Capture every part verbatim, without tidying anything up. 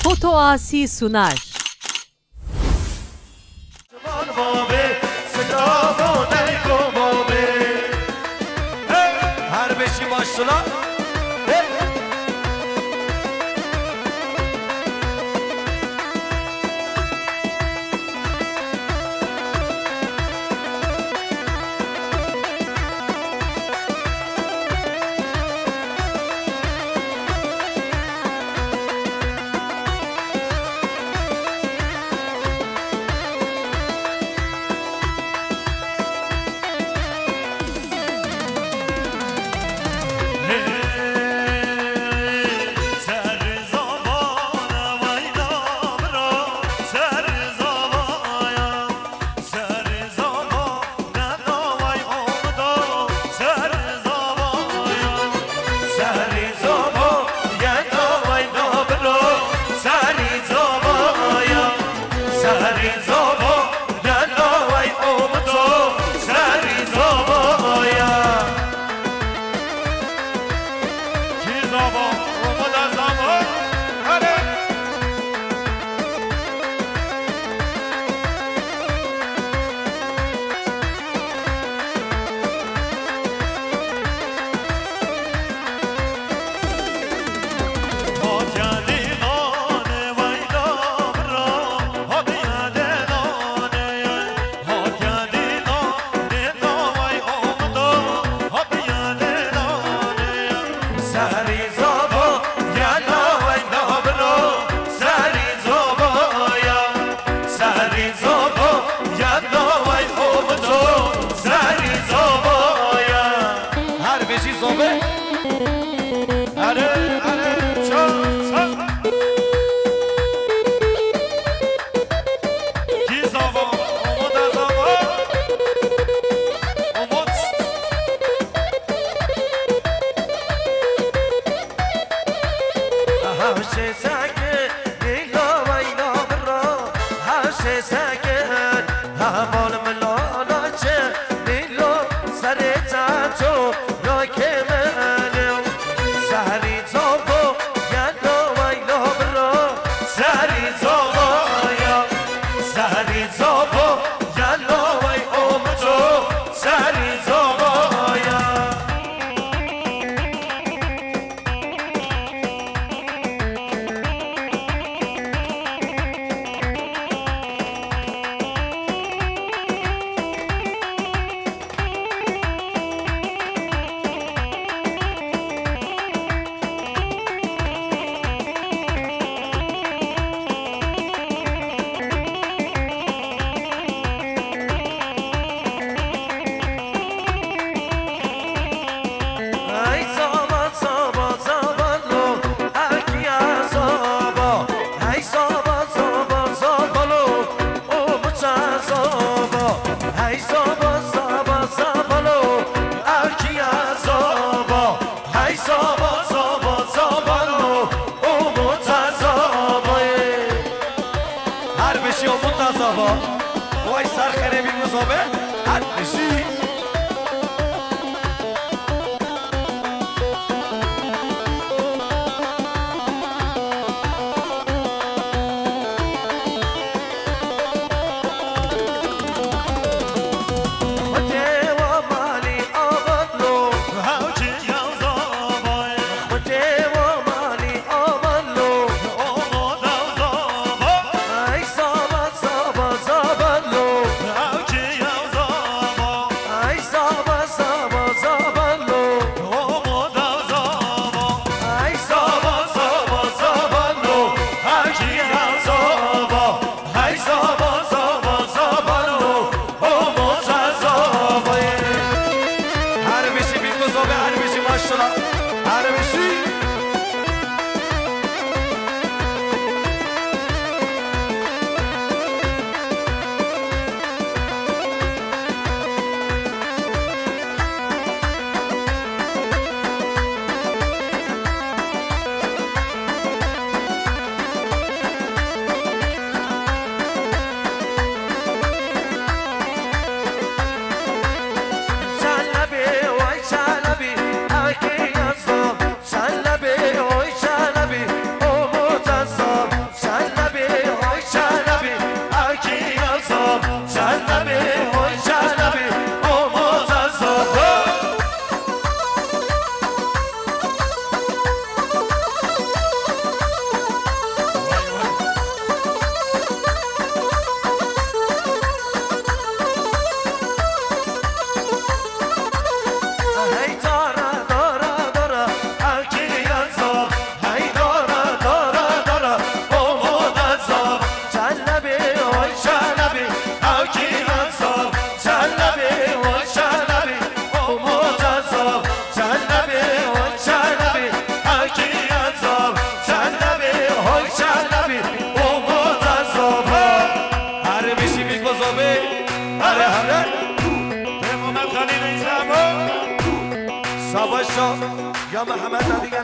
Foto Asi sunar. Her beşî başla. Her bijî zobe. Erê, erê, ça, ça. Kî zava, Umut e zava. Umut. Hewşê seke, nîla weyla bira. Hewşê seke, heval milala çe, nîla serê çaço. Rakê me lew, serî zobo, yeno weylo biro. Serî zobo ya, serî zobo, yeno wey omco, serî zobo ya. Hey zava zava zavalo, akiya zava. Hey zava zava zavalo, o bıça zava. Hey zava zava zavalo, akiya zava. Hey zava zava zavalo, o bıça zava. Her beşi o bıça zava. Vay sar xerebi muzobe. Her beşi.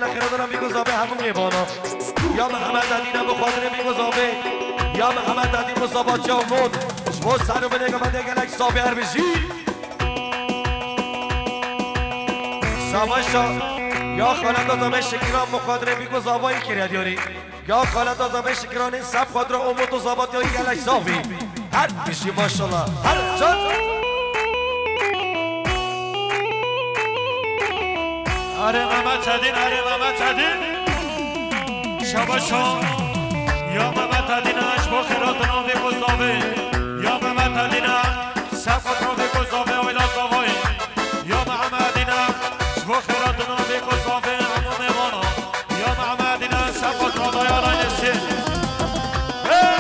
Xêra dana bîko zavê hemû mêvana. Ya Mihemed Edîne bi xatirê bîko zavê. Ya Mihemed Edîn Mustafa Çavmon. Ji bo ser û binê gavendê gelek zavê her bijî. Savaşa. Ya xaleta zavê Şikiran bi xatirê bîko zavayî kiriye diyarî. Ya xaleta zavê Şikiranê seb xatira Umut û Zabat ya gelek zavî. Her bijî maşallah. Her can. Erê Mehmet Edîn, erê Mehmet Edîn. Şabaşa. Ya Mehmet Edîn, eş bo xêratina vê kozavê. Ya Mehmet Edîn, seb xatira vê kozavê, oyla zavayê. Ya Mehmet Edîn, ji bo xêratina vê kozavê, hemû mêvana. Ya Mehmet Edîn, seb xatira dayara nesê. Hey!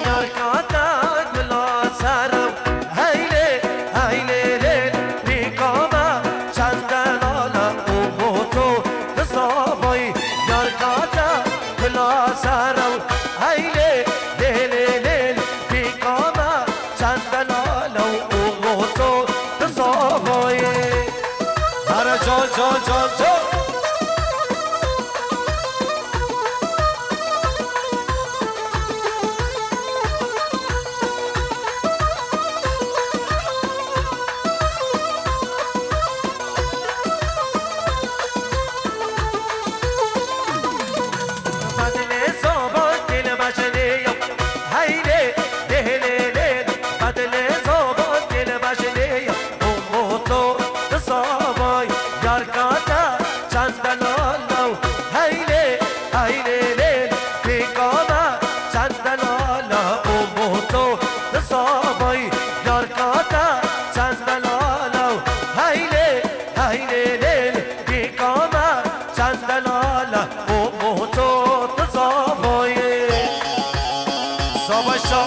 Yar kate bila ser ew, heylê, heylê lê, pîka me çend delale û moto dizavayî. Yar kate bila ser ew, heylê, lê, lê, lê, pîka me çend delale û moto dizavayî. Here can, can, can, can. Badilê zava kêl bajinê ya. Heylê, lê, lê, lê. Badilê zava kêl bajinê ya. Û moto di zavay, yar kate çend delala û heylê, heylê lê, pêka me çend delala û moto di zavay, yar kate çend delala û heylê, heylê lê, pêka me çend delala û moto di zavayê. Savaşa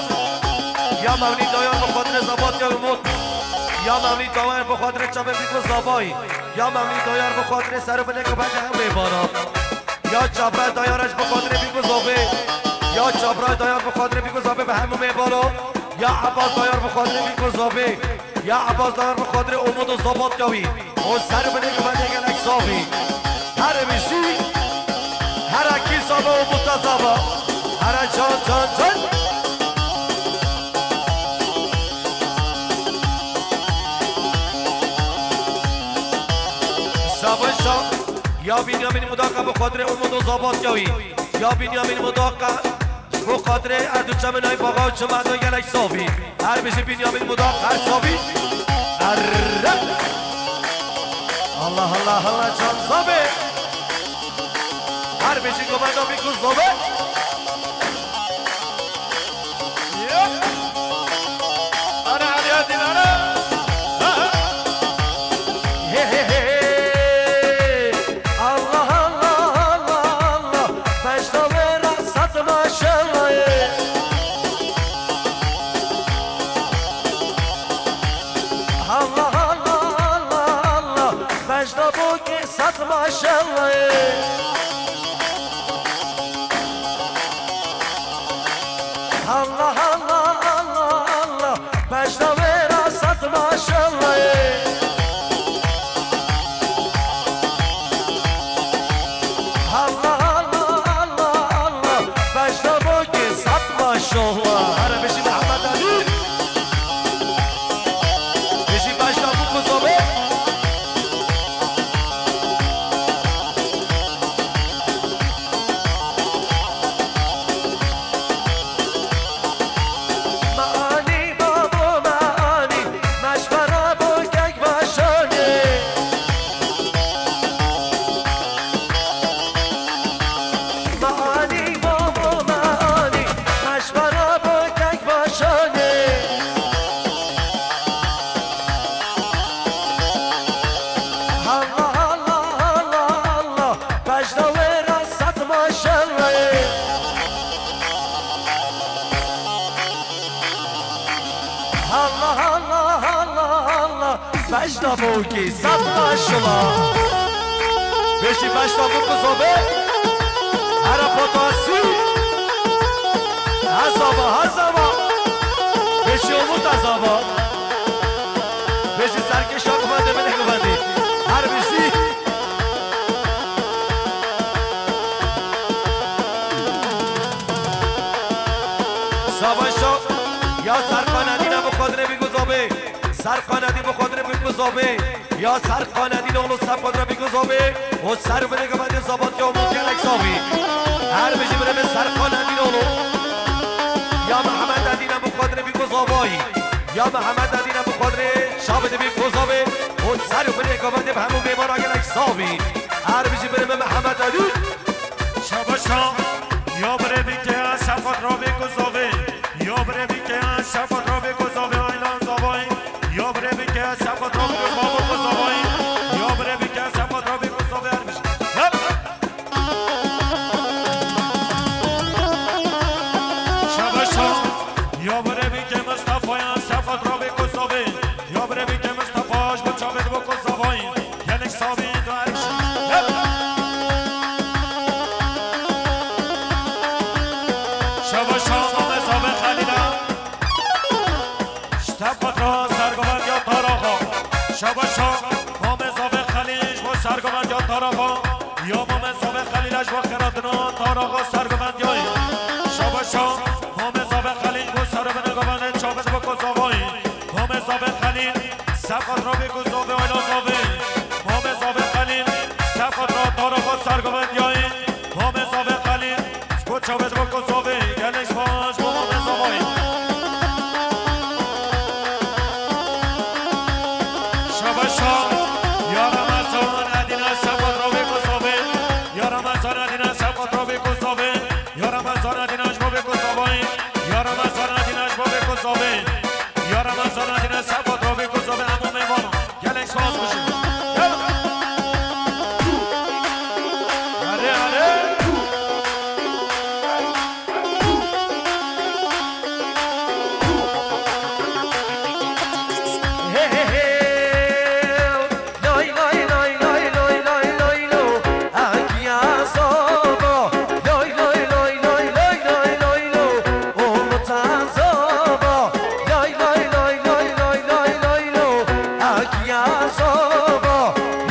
ya Mevlî dayar bi xatirê Zabat ya Umut. Ya Mevlî dayar bi xatirê çavê Bîk û Zavayî. Ya Mevlî dayar bi xatirê ser û binê ku bende hemû mêvana. Ya Çavra dayar ji bi xatirê Bîk û Zavê. Ya Çavra dayar bi xatirê Bîk û Zavê bi hemû mêvana. Ya Ebas dayar bi xatirê Bîk û Zavê. Ya Ebas dayar bi xatirê Umut û Zabat ya wî. O ser binê ku bende gelek zavî. Her bijî, her ekî zava û muta zava. Here can, can, can. Savaşa, ya Bînyamîn Mudaka bi xatirê Umut û Zabat ya wî. Ya Bînyamîn Mudaka. Ji bo xatirê her du çemên ay baxa û çima do gelek zavî. Her bijî Bînyamîn Mudak, her zavî. Erre! Allah, Allah, Allah, can zavê. Her bijî gomenda Bîk û Zavê. Yep. Ana, ana, ana, ana. Ha, ha. He, he, he, he. Allah, Allah, Allah, Allah. Beşta vera sat maşallah. Allah, Allah, Allah, Allah. Beşta bu ki sat maşallah. Allah, Allah, Allah, Allah. Beşta vera sat maşallah. Allah, Allah, Allah, Allah. Beşta bo ki sat maşallah. Here bijî Mehmet Elî. Bijî beşta bo ku zavê. Me anî babo me anî, me ji bera bo kek vaşanê. Me anî babo me anî, me ji bera bo kek vaşanê. Allah, Allah, Allah, Allah. Bejna wê re sed maşallah. Allah, Allah, Allah, Allah. Bejna bokî sed maşallah. Beşî bejna bû ku zobe. Here potasî. Hezava, hezava. Beşî omut hezava. Serqanedî bi xwe dirê bî ku zavê. Ya Serqanedî nolo Serqan re bî ku zavê. O ser binê gavendê zabat ya mû gelek zavî. Her bijî birê min Serqanedî nolo. Ya Mihemed Edîne bi xwe dirê bî ku zavayî. Ya Mihemed Edîne bi xwe dirê şabidî bî ku zavê. O ser binê gavendê bi hemû mêvana gelek zavî. Her bijî birê min Mihemed Edî. Şabaşa, ya birê bî ke ya Serqan re bî ku zavê. Ya birê bî ke ya Serqan re bî ku zavê, aylan zavayî. Ya birê bike Serqan re bî ku zavê. Ya birê bike Serqan re bî ku zavê, her bijî. Hep. Şabaşa. Ya birê bike Mustafa ya Serqan re bî ku zavê. Ya birê bike Mustafa ji bo çavê dibe ku zavayî. Gelek savî tu, her bijî. Hep. Şabaşa, Mame Zavê Xelîla. Ji Serqan re sergovendiya Taraxa. Şabaşa, Mame Zavê Xelîl ji bo sergovendiya Taraxa. Ya Mame Zavê Xelîl ji bo xêratina Taraxa sergovendiyayê. Şabaşa, Mame Zavê Xelîl ji bo serobine govendê çavê dibe ku zavayî. Mame Zavê Xelîl, Serqan re bî ku zavê, ayla zavê. Mame Zavê Xelîl, Serqan re Taraxa sergovendiyayê. Mame Zavê Xelîl, ji bo çavê dibe ku zavê, gelek spas ji bo Mame Zavayê. Şabaşa, ya Remezan Edîne Serqan re bî ku zavê, ya Remezan Edîne Serqan re bî ku zavê, ya Remezan Edîne ji bo bê ku zavayê, ya Remezan Edîne ji bo bê ku zavê, ya Remezan Edîne Serqan re bî ku zavê, hemû mêvan. Gelek spas bijî. Erê, erê. Hey, hey, hey. Lay, lay, lay, lay, lay, lay, lay, lo. Akiya sobo. Lay, lay, lay, lay, lay, lay, lay, lo. Umut sobo. Lay, lay, lay, lay, lay, lay, lay, lo. Akiya sobo.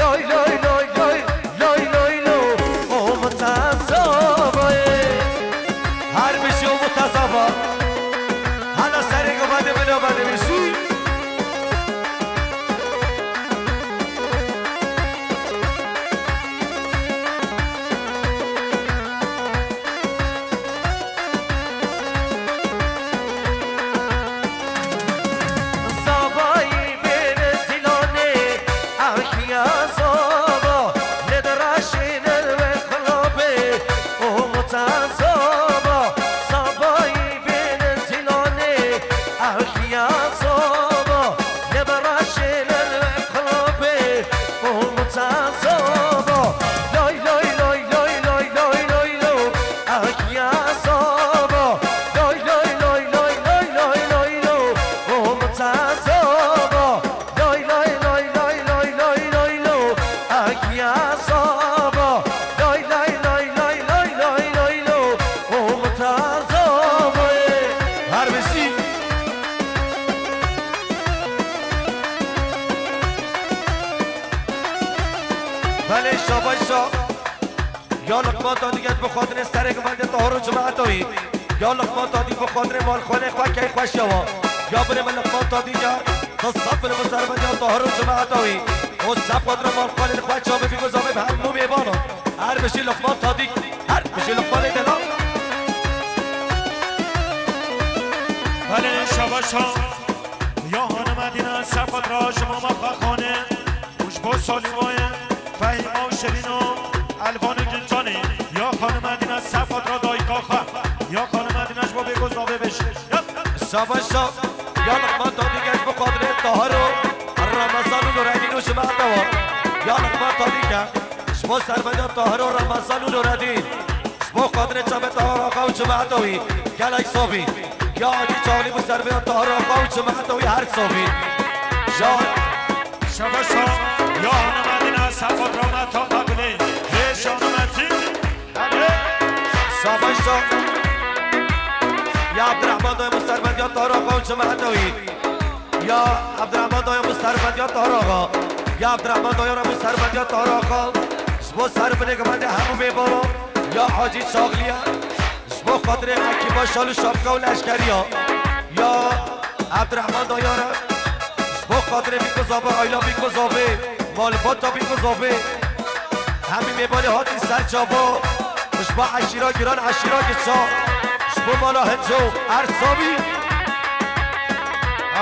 Lay, lay, lay, lay, lay, lay, lo. Umut sobo. Her bijî Umut sobo. Hala serê gavadê min ava dibêjî. Zavayî bêne Dîlanê, axiya zava, lê diraşîne we xilabê, Umut sobo, zavayî bêne Dîlanê, axiya zava, lê diraşîne we xilabê, Umut sobo. Lay, lay, lay, lay, lay, lay, lay, lo. Axiya sobo. Lay, lay, lay, lay, lay, lay, lay, lo. Umut sobo. Lay, lay, lay, lay, lay, lay, lay, lo. Axiya sobo. Lay, lay, lay, lay, lay, lay, lay, lo. Umut sobo. Her bijî. Belê, şabaş şa. Ya Luqman Tadî, ez bi xwatinê serê gavendê Tahir û cemaeta wî. Ya Luqman Tadî, bi xwatinê malxanê xwe key xweş yawa. Ya birê min Luqman Tadî ya, tu saf bin bi servendiya Tahir û cemaeta wî. Û saf xwatina malxanê xwe çavê bî ku zavê bi hemû mêvanan. Her bijî Luqman Tadî, her bijî Luqmanê delal. Belê, şabaş şa. Ya xanim Edîne, sefat ra ji mama xwe xanê û ji bo Salîmayê, Fehîma û Şirîn û Elvan û Guncanê. Ya xanim Edîne, sefat ra dayika xwe. Ya xanim Edîne, ji bo bê ku zavê bêjî. Ya. Şabaş şa. Ya Luqman Tadî ke ji bo xatirê Tahir û Remezan û Nuredîn û cemaeta wan. Ya Luqman Tadî ke ji bo servendiya Tahir û Remezan û Nuredîn. Ji bo xatirê çavê Tahir Axa û cemaeta wî gelek sovî. Ya Hacî Çaxlî bi servêya Tahir Axa û cemaeta wî her sovî. Ya. Şabaş şa. Ya xanim Edîne, sefat ra me taqa gulê. Hê şanim Edîne. Erê. Şabaş şa. Ya Abdurrahman dayê bi servendiya Tahir Axa û cemaeta wî. Ya Abdurrahman dayê bi servendiya Tahir Axa. Ya Abdurrahman dayê bi servendiya Tahir Axa. Ji bo servinê gavendê hemû mêvanan. Ya Hacî Çaxlî ye. Ji bo xatirê Ekîba şal û şapka û leşkeriya. Ya Abdurrahman dayê re. Ji Bo xatirê Bîkû Zavê, aîla Bîkû Zavê, malbata Bîkû Zavê. Hemî mêvanê hatî ser çava. Ji bo eşîra giran, eşîra giça. Ji bo mala Hinco, Ersavî.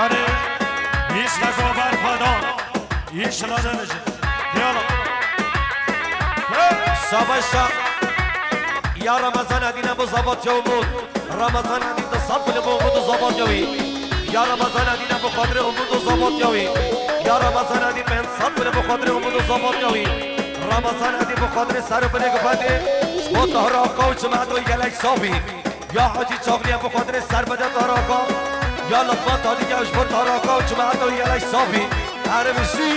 Erê, îşte go berxwedan. Înşallah demêje. Yala. Şabaş şa. Ya Ramazan Edîne bo Zavat ya Umut. Ramazan Edîn di sed filê bo Umut û Zavat ya wî. Ya Ramazan Edîne bo xatirê Umut û Zavat ya wî. Ya Ramazan Edîn pênc sed filê bo xatirê Umut û Zavat ya wî. Ramazan Edîn bo xatirê ser û binê gifetê. Ji bo Tahra Aka û çimento gelek Savî. Ya Hacî Çavliye bi xatirê serbede Taraka. Ya Luqman Tadî ya ji bo Taraka û cemaeta wî gelek Savî. Erê bijî.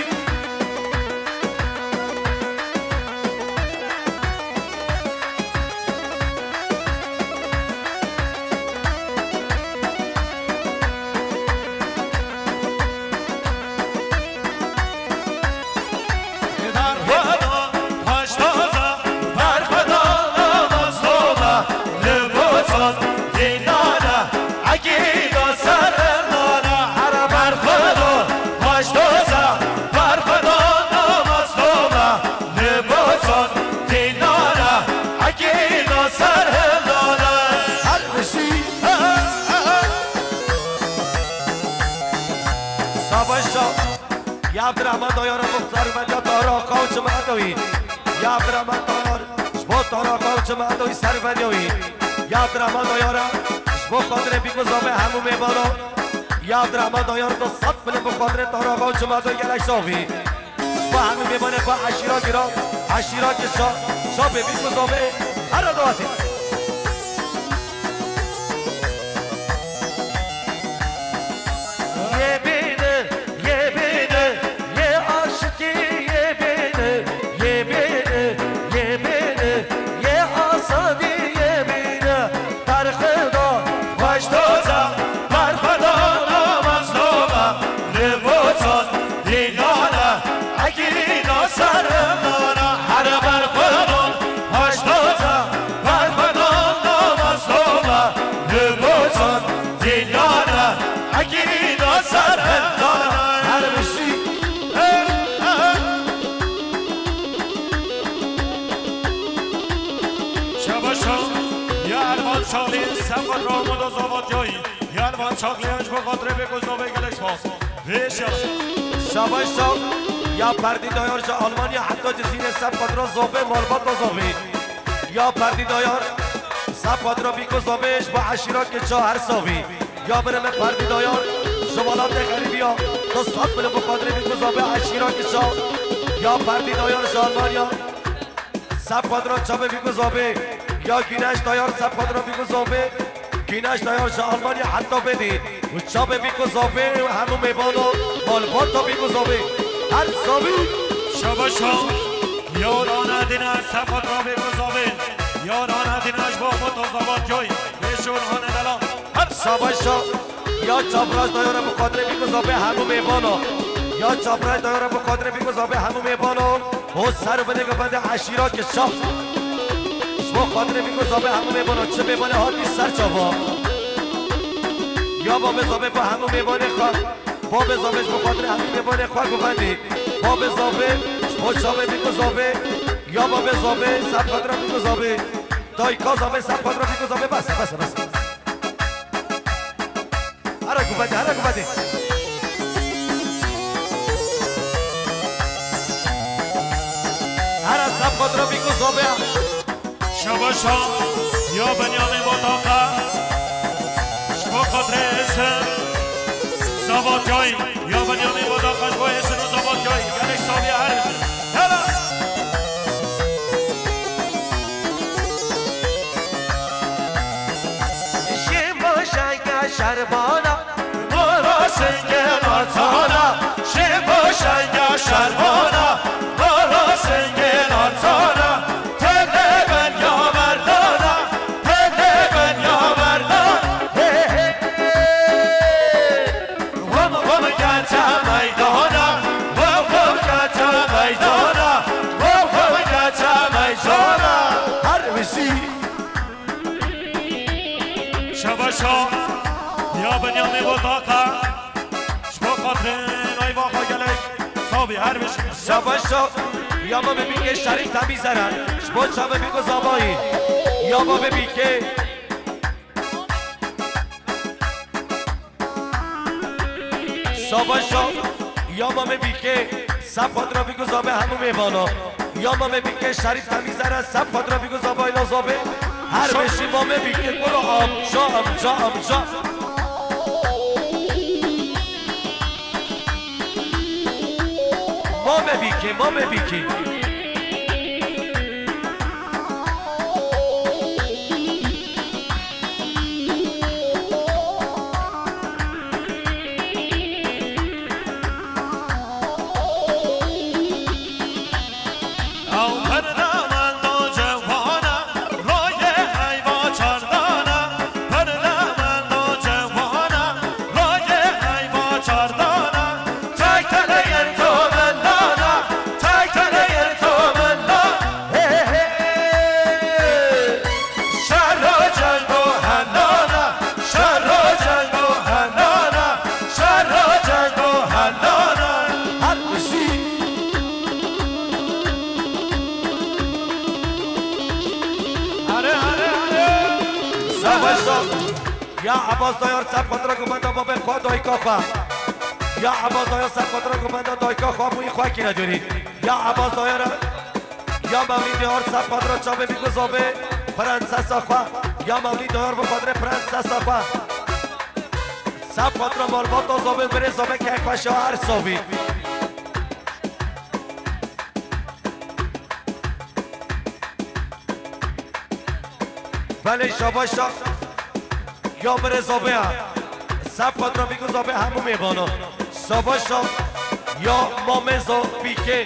Savaşa. Ya Abdurrahman Dayar, Muxtar Medya Taraka û Çimadoyî. Ya Abdurrahman Dayar, ji bo Taraka û Çimadoyî serveriya wî. Ya Abdurrahman Dayar, ji bo xatirê Bîkû Zavê hemû mêvana. Ya Abdurrahman Dayar, du sed milim bi xatirê Taraka û Çimadoyî gelek Zavî. Ji bo hemû mêvanê xwe eşîra giran, eşîra giça, şapê Bîkû Zavê, here dawatê. Yê bîne, yê bîne, yê aşikî, yê bîne, yê bîne, yê bîne, yê asadî, yê bîne. Berxweda, xweş doza, berxweda namaz doma, li boçan dînana, ekîna sermana, her berxwedan, xweş doza, berxwedan namaz doma, li boçan dînana, ekîna sermana, her bişî. Şebaşa, ya Elvan Şalî, Sefa Ramada Zavat yayî. Yan van çaxlayan ji bo xatirê Bêko Zovê gelek spas. Vêşa. Şabaş sağ. Ya Perdî Dayar ji Almanya heta Cizîrê sed xatira Zovê malbata Zovê. Ya Perdî Dayar sed xatira Bîko Zovê ji bo eşîra Kiça her Zovê. Ya birê me Perdî Dayar ji welatê xerîbiya du sed milim bi xatirê Bîko Zovê eşîra Kiça. Ya Perdî Dayar ji Almanya. Sed xatira çavê Bîkû Zovê. Ya Güneş Dayar sed xatira Bîkû Zovê. Güneş Dayar ji Almanya heta bedî. Û çavê Bîkû Zovê û hemû mêvano malbata Bîkû Zovê. Her Zovî. Şabaşa. Ya Rana Dine sed xatira Bîkû Zovê. Ya Rana Dine ji bo Mota Zavat yoy. Vêşon hane dela. Her Şabaşa. Ya Çavraş Dayara bi xatirê Bîkû Zovê hemû mêvano. Ya Çavraş Dayara bi xatirê Bîkû Zovê hemû mêvano. Ho ser û binê gifetê eşîra Kiça. Ji bo xatirê Bîkû Zovê hemû mêvano. Çi mêvanê hatî ser çava. Ya Babê Zovê bo hemû mêvanê xwe. Babê Zovê ji bo xatirê hemû mêvanê xwe gifetê. Babê Zovê ji bo çavê Bîkû Zovê. Ya Babê Zovê sed xatira Bîkû Zovê. Dayka Zovê sed xatira Bîkû Zovê. Bes e, bes e, bes e. Here guvete, here guvete. Here sed xatira Bîkû Zovê. Şabaşa, ya Benyamîn Botaka. Ji bo xatirê Êsin Zavatyayî. Ya Benyamîn Botaka ji bo Êsin û Zavatyayî. Gelek Zovê her. Yala. Şêma şenge şerbana, mara senge naçana. Şêma şenge şerbana, mara senge naçana. Tene ben ya merdana, tene ben ya merdana. Hey, hey, hey. Xum xum keçe meydana, xum xum keçe meydana, xum xum keçe meydana. Her wisî. Şebaşa, ya Benyamîn Botaka, ji bo xatirê Her bir şey. Savaşa, ya ma bibîke şerîf temî zere. Ji bo çavê bîko zavayî. Ya ma bibîke. Savaşa, ya ma bibîke. Seb xwe dira bîko zavê hemû mêvana. Ya ma bibîke şerîf temî zere. Seb xwe dira bîko zavayî la zavê. Her beşî ma bibîke. Kuro amca, amca, amca. Mame bîkê, mame bîkê. Ew bernamen da cewana, rayê heyva çardana, bernamen da cewana, rayê heyva çardana, tek tenê yer to mendana, tek tenê yer to menda. Hey, hey, hey. Şero cengo hendana, şero cengo hendana, şero cengo hendana. Her kişi. Are, are, are. Savaş sağ. Ya Abbas dayar ser fatura gumenda babê xwe dayika xwe. Ya Abbas dayar ser fatura gumenda dayika xwe bûyî xwe kîne dûrî. Ya Abbas dayar. Ya Mevlîd dayar ser fatura çavê bî guzavê prensesa xwe. Ya Mevlîd dayar bi xatirê prensesa xwe. Ser fatura malbata zavê birê zavê kek xwe şa her savî. Belê şabaşa ya birê zavê ya. Seb xwe dira bîko zavê hemû mêvana. Şabaşa ya mamê za bîkê.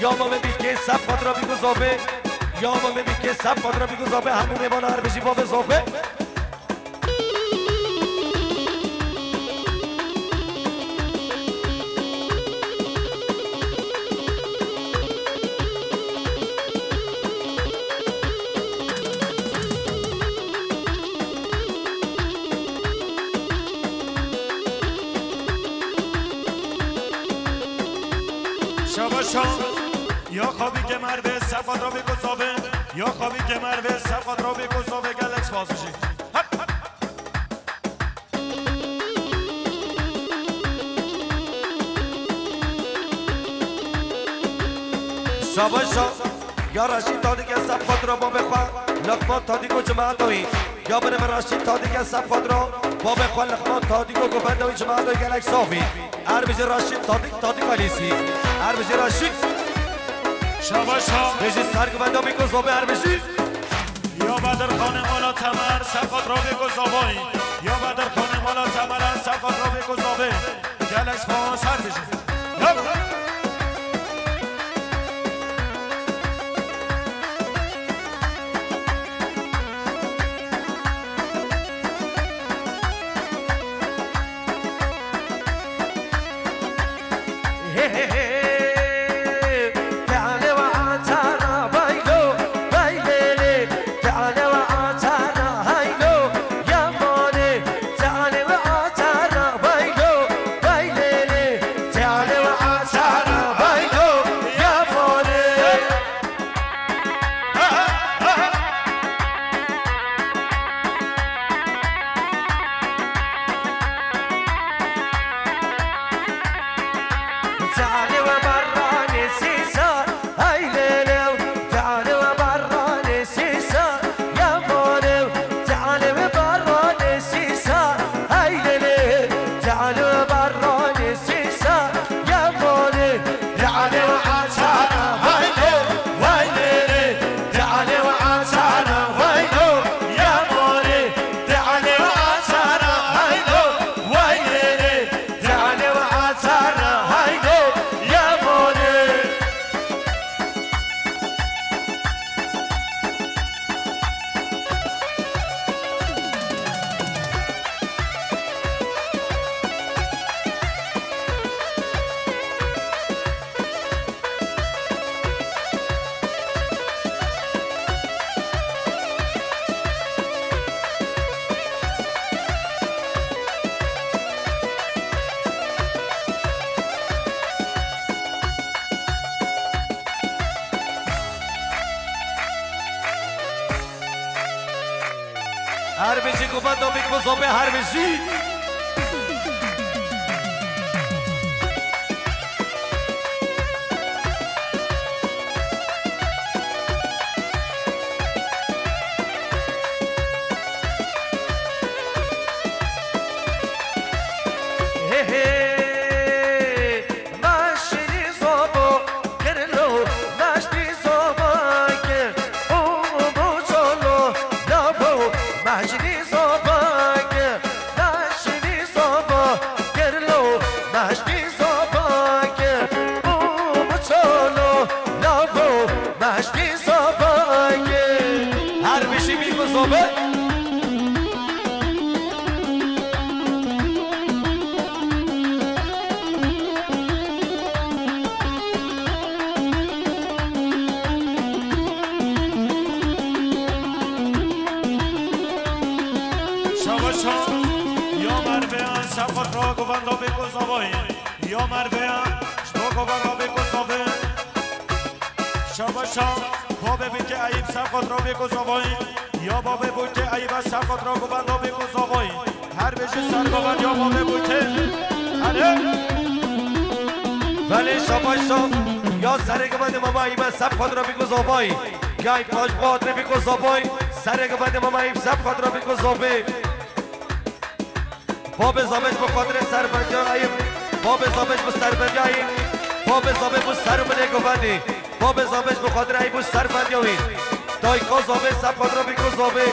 Ya mamê bîkê seb xwe dira bîko zavê. Ya mamê bîkê seb xwe dira bîko zavê hemû mêvana her bijî bavê zavê. Şabaşa, ya xabî kemer ve sefa trafîk û zavê, ya xabî kemer ve sefa trafîk û zavê gelek spas bijî. Hep, hep. Şabaşa, ya Reşîd Tadîk ya seb xatura babê xwe, Luqman Tadîk û cemaeta wî. Ya binê min Reşîd Tadîk ya seb xatura babê xwe, Luqman Tadîk û govenda wî cemaeta wî gelek safî. Er bijî Reşîd Tadîk, Tadîk Alîsî. Er bijî Reşîd. Şabaşa. Bijî ser govenda wî ku zobê er bijî. Ya Bedirxanê mala Temer, sefa trafîk û zavayî. Ya Bedirxanê mala Temer, sefa trafîk û zavê. Gelek spas her bijî. Ya. Her bijî ku benda bîk bi zobê her bijî. He he. Maşrî zobo kirlo, maşrî zobo kir. Umu çolo lavo, maşrî zobo kir. Maşrî zobo kirlo, maşrî zobo kir. Umu çolo lavo, maşrî zobo kir. Her bijî bîk bi zobe. Şabaşa, ya merveya, şaxot ra govenda bê ku zavayê. Ya merveya, ji bo govenda bê ku zavê. Şabaşa, babê bûkê Eyîb, şaxot ra bê ku zavayê. Ya babê bûkê Eyîb, şaxot ra govenda bê ku zavayê. Her bijî ser govend ya babê bûkê. Hadi. Belê şabaşa, ya serê govendê mama Eyîb, şaxot ra bê ku zavayê. Ya Eyîb taş xatirê bê ku zavayê. Serê govendê mama Eyîb, şaxot ra bê ku zavê. Babê Zabê ji bo xatirê servendiya Eyîb. Babê Zabê ji bo servendiya Eyîb. Babê Zabê bo ser û milê govendê. Babê Zabê ji bo xatirê Eyîb bo servendiya wî. Dayika Zabê seb xatira bîko Zabê.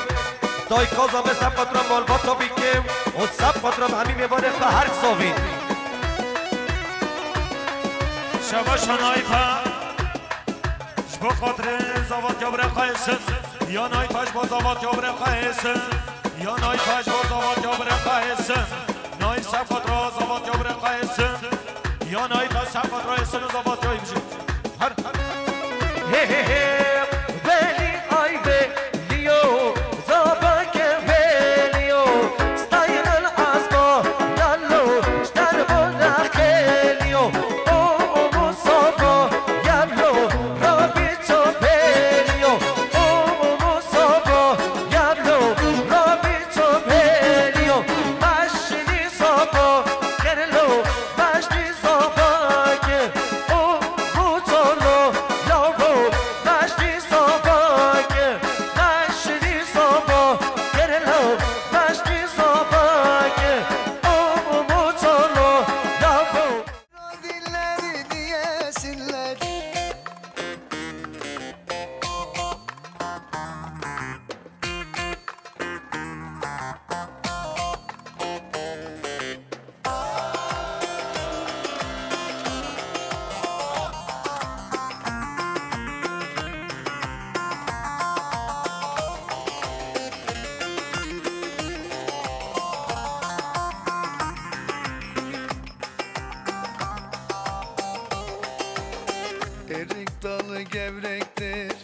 Dayika Zabê seb xatira malbata bîkê. Û seb xatira bi hemî mêvanê xwe her savî. Şebaşa Nayfa. Ji bo xatirê zavatya birê xwe hêsin. Ya Nayfa ji bo zavatya birê xwe hêsin. Ya Nayfa ji bo zavatya birê xwe hêsin. Nayf seb xatira zavatya birê xwe hêsin. Ya Nayfa seb xatira hêsin û zavatya wî bijî. Her, her. He, he, he. Veli ay veliyo, zabake veliyo. Stayın asma, yallo, şter bola geliyor. O, o, bu sabah, yallo, Rabbi çöpeliyor. O, o, bu sabah, yallo, Rabbi çöpeliyor. Başını sabah, kerlo, başını sabah, ke, o, bu çolo, lavo, başını sabah, ke, başını sabah, kerlo, başını sabah, ke, o, bu çolo, lavo. Dillerini yesinler. Erik dalı gevrektir,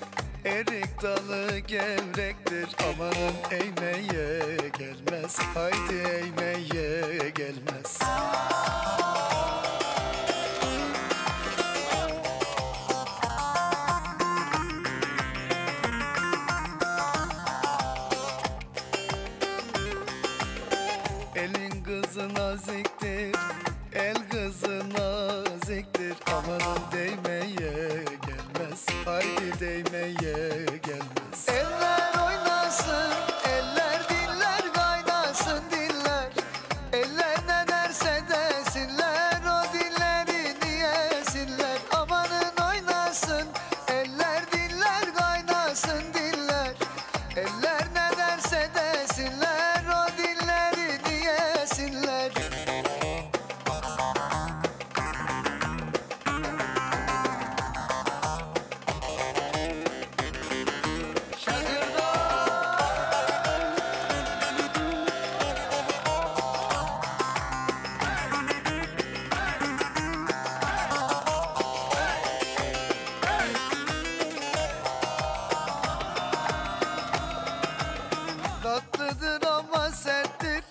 erik dalı gevrektir. Amanın eğmeye gelmez, haydi eğmeye gelmez. Elin kızı naziktir, el kızı naziktir. Amanın değmeye gelmez, haydi değmeye gelmez. Eller oynasın, eller diller kaynasın diller. Eller ne derse desinler, o dillerini yesinler. Amanın oynasın, eller diller kaynasın diller. Eller ne derse desinler, o dillerini yesinler. Tatlıdır ama serttir,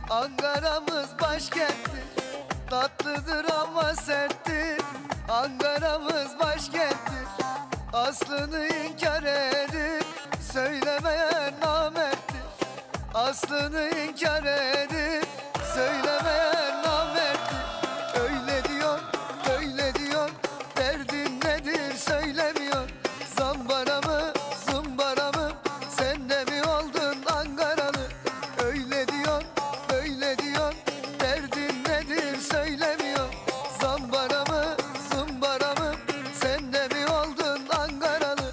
Ankara'mız başkenttir. Tatlıdır ama serttir, Ankara'mız başkenttir. Aslını inkar edip söylemeyen namerttir. Aslını inkar edip söylemeyen namerttir. Öyle diyor, böyle diyor, derdin nedir söylemiyor. Zambara mı, zumbara mı, sen de mi oldun Ankaralı? Öyle diyor, böyle diyor, derdin nedir söylemiyor. Zambara mı, zumbara mı, sen de mi oldun Ankaralı?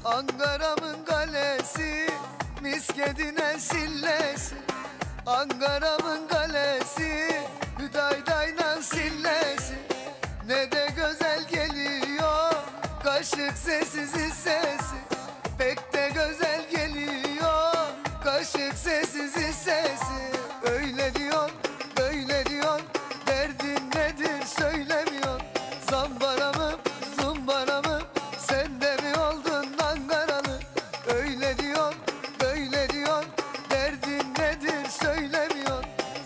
Ankara'mın kalesi, miskedine sillesi. Ankara'mın kalesi, Hüdayday'dan sillesi. Ne de güzel geliyor kaşık sessiz sesi. Pek de güzel geliyor kaşık sessiz sesi. Öyle diyor, böyle diyor, derdin nedir söylemiyor. Zambara mı, zumbara mı, sen de mi oldun Ankaralı? Öyle diyor, böyle diyor, derdin nedir söylemiyor.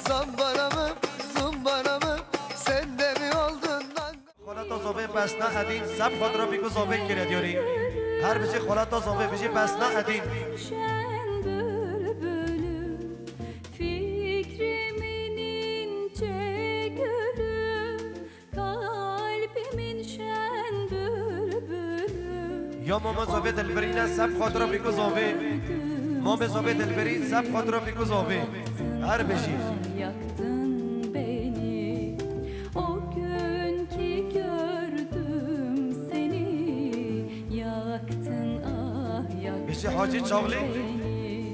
Zambara mı, zumbara mı, sen de mi oldun Ankaralı? Xalata zovê pesna edîn, seb xwe dira bîku zovê kire diyarî. Her bijî xalata zovê bijî pesna edîn. Şen bülbülüm, fikrimin ince gülü, kalbimin şen bülbülü. Ya mama zovê dilbirîne, seb xwe dira bîku zovê. Mamê zovê dilbirî, seb xwe dira bîku zovê. Her bijî. Yaktın beni, o gün ki gördüm seni, yaktın, ah, yaktın Bijî Hacî Çavlî. Beni.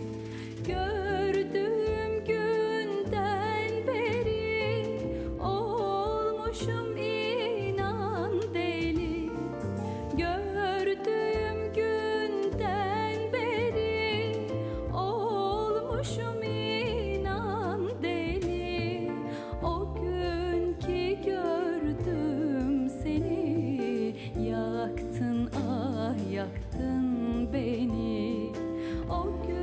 Gördüğüm günden beri olmuşum inan deli. Gördüğüm günden beri olmuşum inan deli. O gün ki gördüm seni, yaktın, ah, yaktın beni. O gün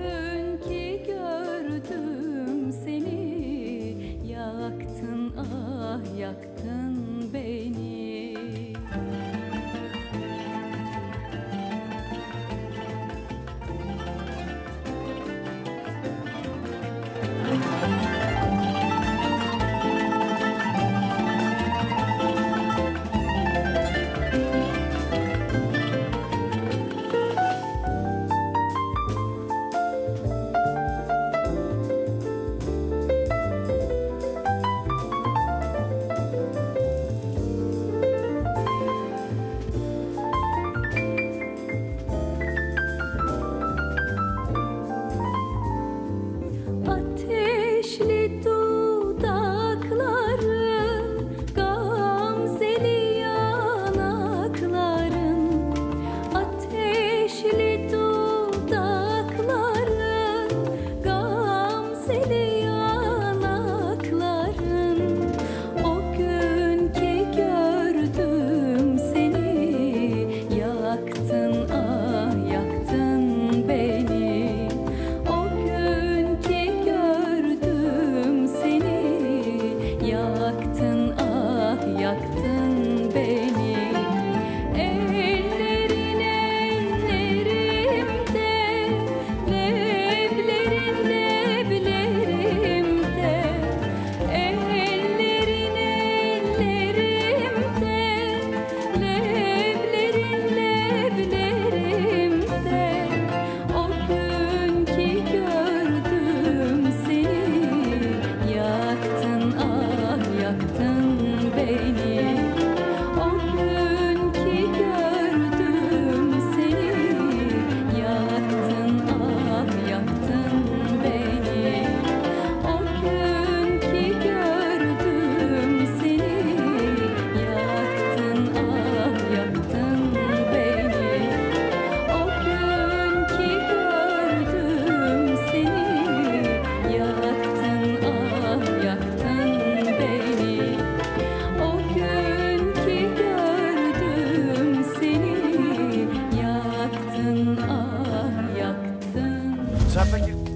Çapekê